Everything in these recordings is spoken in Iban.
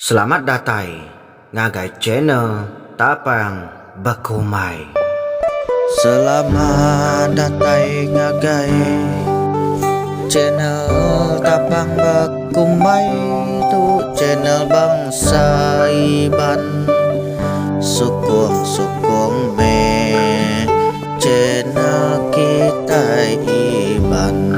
Selamat datai ngagai channel Tapang Bekumbai. Selamat datai ngagai channel Tapang Bekumbai tu channel bangsa Iban sukung sukung meh channel kitai Iban.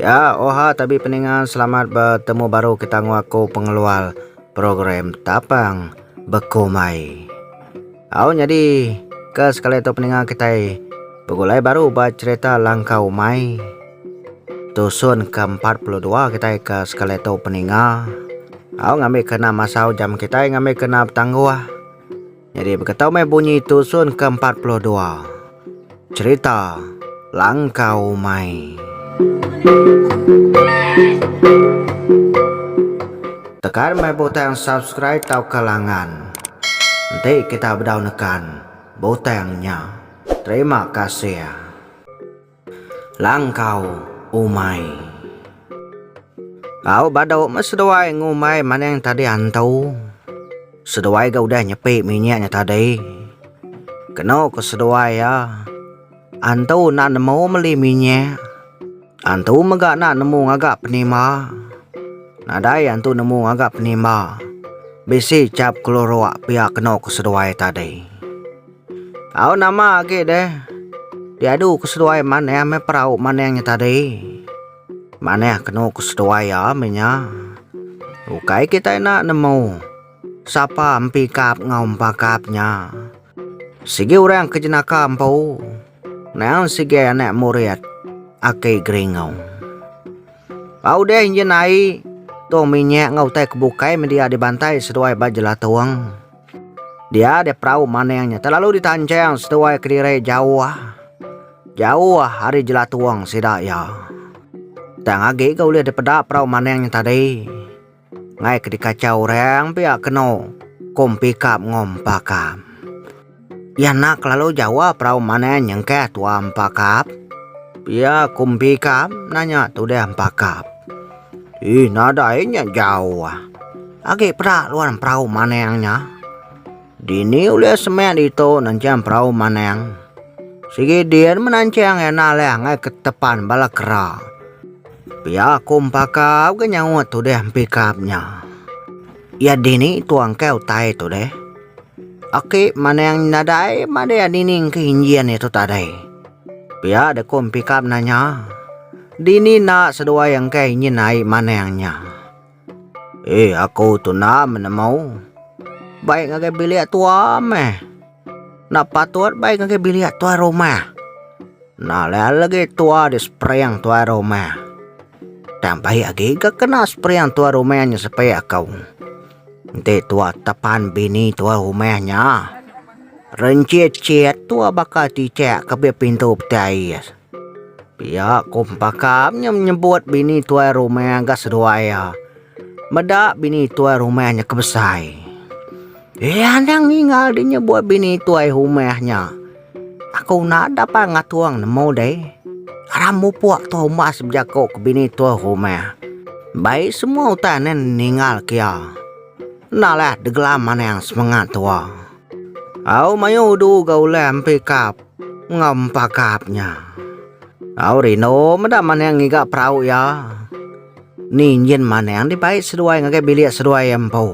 Ya, oha tabi peninga selamat betemu baru kita enggau aku pengeluar program Tapang Bekumai. Au nyadi ke sekali tu peninga kitai begulai baru ba cerita Langkau Umai. Tusun ke 42 kitai ke sekali tu peninga. Au ngambi kena masau jam kitai ngambi kena betangguh. Nyadi beketau meh bunyi tusun ke 42. Cerita Langkau Umai. Tekan meh butang subscribe tauka langan. Enti kita bedau nekan butang nya. Terima kasih. Langkau Umai. Au badu meh seduai ngumbai maning tadi antu. Seduai ga udah nyepi minyak nya tadi. Kenu ke seduai iya, antu enda nemu meli minyak. Antu mega enda nemu ngaga penimba. Nadai antu nemu ngaga penimba. Bisi chap keluruk pia kenu ke seduai tadi. Au nama agi deh. Diadu ke seduai manah meh perau manang nya tadi. Manah kenu ke seduai iya meh nya. Ukai kitai enda nemu sapa empi kap enggau empa kap nya. Sigi orang ke jenaka empu. Nang sigi anak murid aki Geringu. Au deh injin ai tung minyak enggau utai ke bukai meh dia dibantai seduai ba jelatung. Dia deh perau maning nya telalu ditanchang seduai kediri jauh. Jauh ari jelatung sida iya. Tang agi ga ulih dipeda perau maning nya tadi. Ngai ke dikachau orang pia kenu ku empikap enggau empakap. Iya enda kelalu jauh perau maning nyengkah tua empakap. Pia ku empikap nanya tudah empakap. Ih nadai nya jauh. Agi peda luan perau manang nya. Dini ulih semak ditu nanchang perau manang. Sigi din menanchang iya nalih ngagai ke tepan bala kera. Pia ku Empakap ga nyaut tudah empikap nya. Iya dini tuang ke utai tu deh. Aki manang nadai madai dini ke injin iya tu tadi. Pia deh ku Empikap nanya. Dini enda seduai engkai nyin ai manang nya. Eh aku tu enda menemu. Bai ngagai bilik tua meh. Enda patut bai ngagai bilik tuai rumah. Enda alai lagi tua di spring tuai rumah. Tang bai agi ga kena spring tuai rumah nya sepi aku. Enti tua tepan bini tuai rumah nya. Renchit-chit tua baka tichak ke ba pintu peti ais. Pia ku Empakap nya nyebut bini tuai rumah ga seduai iya. Meda bini tuai rumah nya ke besai. Iya anang ningal deh nyebut bini tuai rumah nya. Aku enda dapat ngatung nemu deh. Aram mupuk tuai umbas bejaku ke bini tuai rumah. Bai semua utai nen ningal ke iya. Enda lah degelam anang semengat tua. Au mayuh udu ga ulah Empikap. Enggau empakap nya. Au rindu meda manang ngiga perau iya. Ni injin manang dibai seduai ngagai bilik seduai iya empu.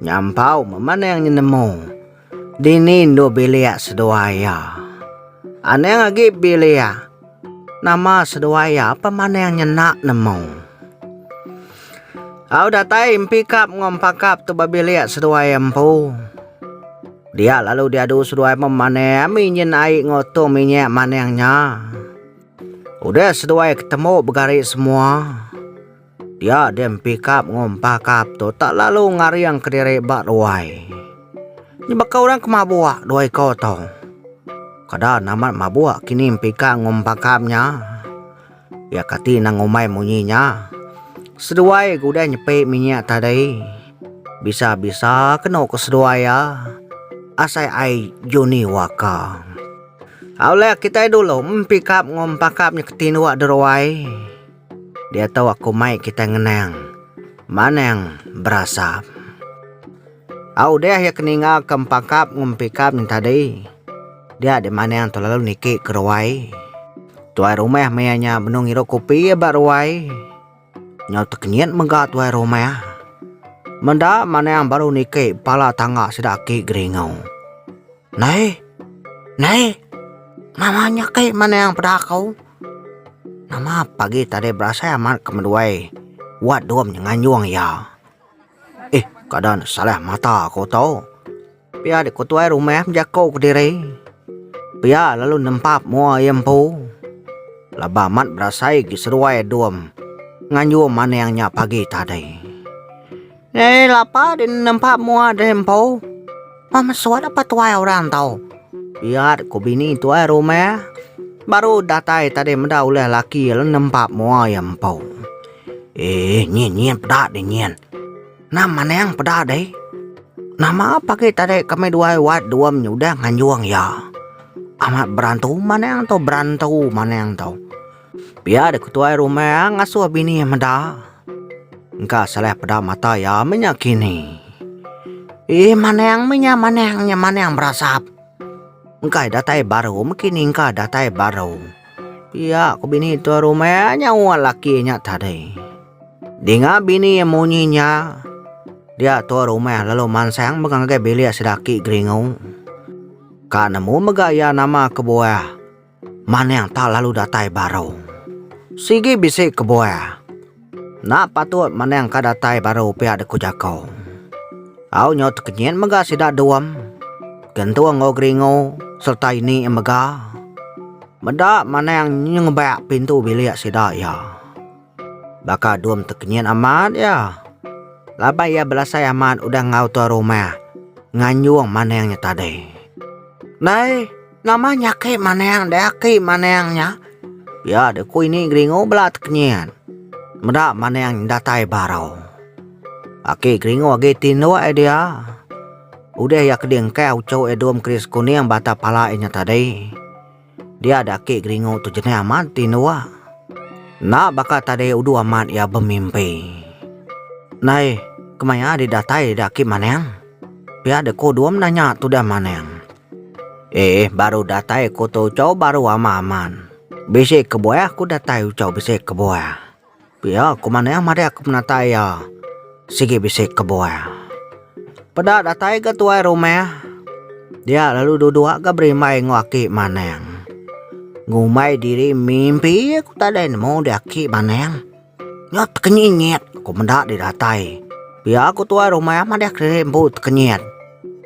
Nyampau meh manang nya nemu dini endur bilik seduai iya. Anang agi bilik nama seduai iya pa manang nya enda nemu. Au datai empikap enggau empakap tu ba bilik seduai iya empu. Dia lalu diadu seduai memanah minyin ai enggau tung minyak manang nya. Udah seduai ketemu begari semua. Dia deh empikap enggau empakap tu tak lalu ngaring kediri ba ruai. Nya baka orang ke mabuk dua iko tu. Kada namat mabuk kini empikap enggau empakap nya. Iya kati nang ngumbai munyi nya. Seduai ke udah nyepi minyak tadi. Bisa-bisa kenu ke seduai iya asai ai Johnny Walker. Auleh kitai dulu empikap enggau empakap nya ke tinduk deruai. Diatu aku mai kitai ngenang manang berasap. Au deh iya ke ninga ke empakap enggau empikap nya tadi. Dia deh manang tu lalu niki ke ruai. Tuai rumah maya nya benung ngirup kopi ba ruai. Nyau tekenyit mega tuai rumah. Meda manang baru niki pala tangga sida aki Geringau. Nai. Nai. Nama nya aki manang peda aku. Nama pagi tadi berasai amat ke meduai wat dom nya nganjung iya. Eh kada ne salah mata aku tu. Pia dek ku tuai rumah bejaku kediri. Pia lalu nempap mua iya empu. Laban amat berasai gi seduai dom nganjung manang nya pagi tadi. Eh lapa deh nempa mua deh empu. Wah mesut apa tuai orang tu. Pia ku bini tuai rumah baru datai tadi meda ulih laki lalu nempa mua iya empu. Eh nyin nyin peda deh nyin. Nam manang peda deh. Nama pagi tadi kami duai wat dua menyudah nganjung iya. Amat berantu manang tu berantu manang tu. Pia deh ku tuai rumah ngasuh bini iya meda. Engka salah peda mata iya meh nya kini. Ih manang meh nya manang nya manang berasap. Engka iya datai baru meh kini engka datai baru. Pia ku bini tuai rumah nyawa laki nya tadi. Dinga bini iya munyi nya dia tuai rumah lalu mansang mega ngagai bilik sida aki Geringu. Ka nemu mega iya nama kebuah. Manang tak lalu datai baru. Sigi bisi kebuah. Enda patut manang ka datai baru pia dek ku jako. Au nyau tekenyit mega sida dum. Gentung enggau geringu sereta ini mega. Meda manang nyengebak pintu bilik sida iya. Baka dum tekenyit amat iya. Laban iya belasai amat udah enggau tuan rumah nganjung manang nya tadi. Dai. Nama nya aki manang deh aki manang nya. Pia deh ku ini Geringu bela tekenyit. Meda manang nya datai baru. Aki Geringu agi tinduk ai dia. Udah iya ke diengkah uchu iya dum keris kuning ba atas pala iya nya tadi. Dia deh aki Geringu tu jenih amat tinduk. Enda baka tadi udu amat iya bemimpi. Ndai kemaya deh datai deh aki manang. Pia deh ku dum nanya tudah manang. Eh baru datai ku tu uchu baru aman aman. Bisi kebuah ku datai uchu bisi kebuah. Pia ku manah madah ku penatai iya sigi bisi kebuah. Peda datai ga tuai rumah dia lalu duduk ga berimbai enggau aki manang. Ngumbai diri mimpi ku tadai nemu deh aki manang. Nya tekenyit ku meda deh datai. Pia ku tuai rumah madah kediri empu tekenyit.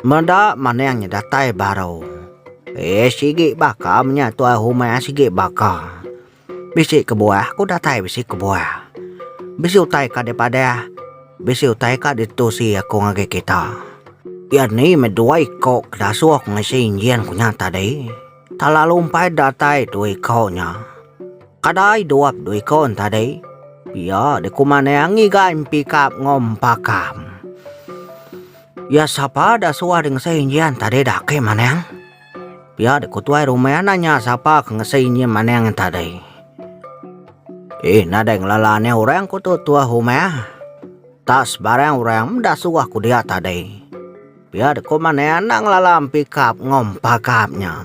Meda manang nya datai baru. Eh sigi baka menya tuai rumah sigi baka. Bisi kebuah ku datai bisi kebuah. Bisi utai ka dipadah bisi utai ka ditusi aku ngagai kita. Iya ni meh dua iko ke dasuh ku ngisi injin ku nya tadi. Talalu empai datai dua iko nya. Kada idup dua iko tadi. Pia deh ku manang ngiga empikap enggau empakam. Iya sapa da suah deh ngesi injin tadi da ake manang. Pia deh ku tuai rumah nanya sapa ke ngesi injin manang tadi. Eh nadai ngelala anih orang ku tu tuai rumah. Tak sebarang orang meda suah ku dia tadi. Pia deh ku manang enda ngelala empikap enggau empakap nya.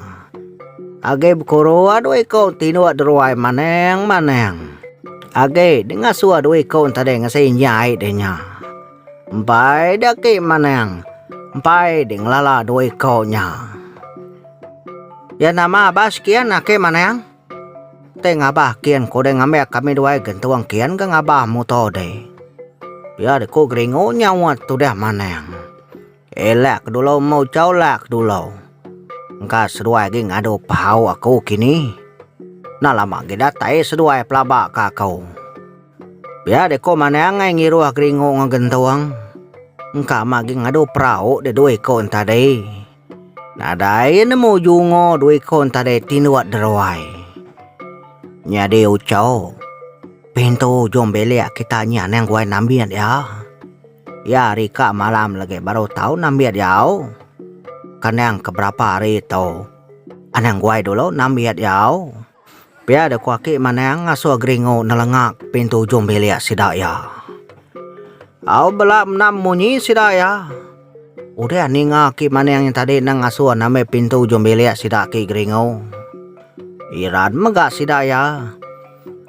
Agi bekuru dua iku tinduk deruai manang manang. Agi deh ngasuh dua iku tadi ngesi nyai deh nya. Empai deh aki manang empai deh ngelala dua iku nya. Iya nama ba sekian aki manang. Ti ngabah kin ku deh ngambi kami duai gentung kin ga ngabah muto deh. Pia deh ku Geringu nyaut tudah manang. Elak ke dulu emu chau lak ke dulu. Engka seduai agi ngadu pahau aku kini. Enda lama agi datai seduai pelaba ka aku. Pia deh ko manang ai ngiruh geringu enggau gentung. Engka ama agi ngadu perau deh dua iko entadi. Nadai nemu jungo dua iko entadi tinduk deruai. Nyadi uchu, pintu ujung bilik kita nyi anang guai nambit iya. Iya hari ka malam lagi baru tau nambit diau. Kandang ke berapa hari tu. Anang guai dulu nambit iya au. Pia deh ku aki manang ngasuh Geringu nelengak pintu ujung bilik sida iya. Au bela mendam munyi sida iya. Udah ninga aki manang nya tadi nang ngasuh nambit pintu ujung bilik sida aki Geringu. Iran mega sida iya.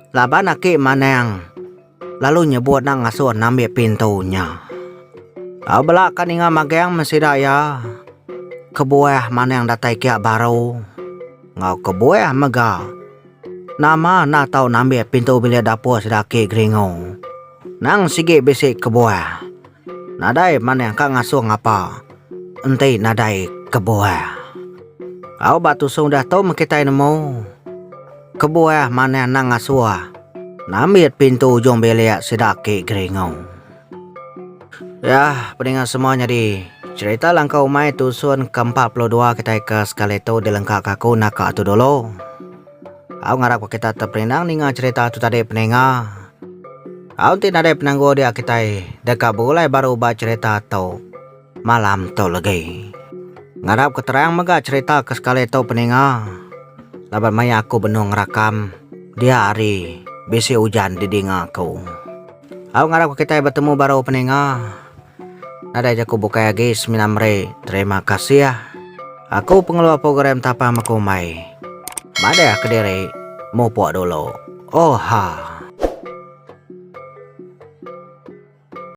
Laban aki manang lalu nyebut nang ngasuh nambit pintu nya. Au bela ka ninga magang men sida iya. Kebuah manang datai kia baru enggau kebuah mega nama enda tau nambit pintu bilik dapur sida aki Geringu. Nang sigi bisi kebuah. Nadai manang ka ngasuh ngapa enti nadai kebuah. Au ba tusung udah tu meh kitai nemu. Kebuah manah endang ngasuh nambit pintu ujung bilik sida aki Geringu. Yah, peninga semua nyadi cherita langkau umai tusun ke 42 kitai ke sekali tu dilengkaka aku naka tu dulu. Au ngarapka kita teperindang ninga cherita tu tadi peninga. Au enti nadai penanggul dia kitai deka begulai baru ba cherita tu malam tu legi. Ngarap ke terang mega cherita ke sekali tu peninga laban maya aku benung ngerakam dia hari bisi ujan didinga aku. Au ngarap ke kitai betemu baru peninga. Nadai jaku bukai agi semina meri terima kasih. Aku pengeluar program Tapang Mekumbai. Madah kediri mupuk dulu. Oha.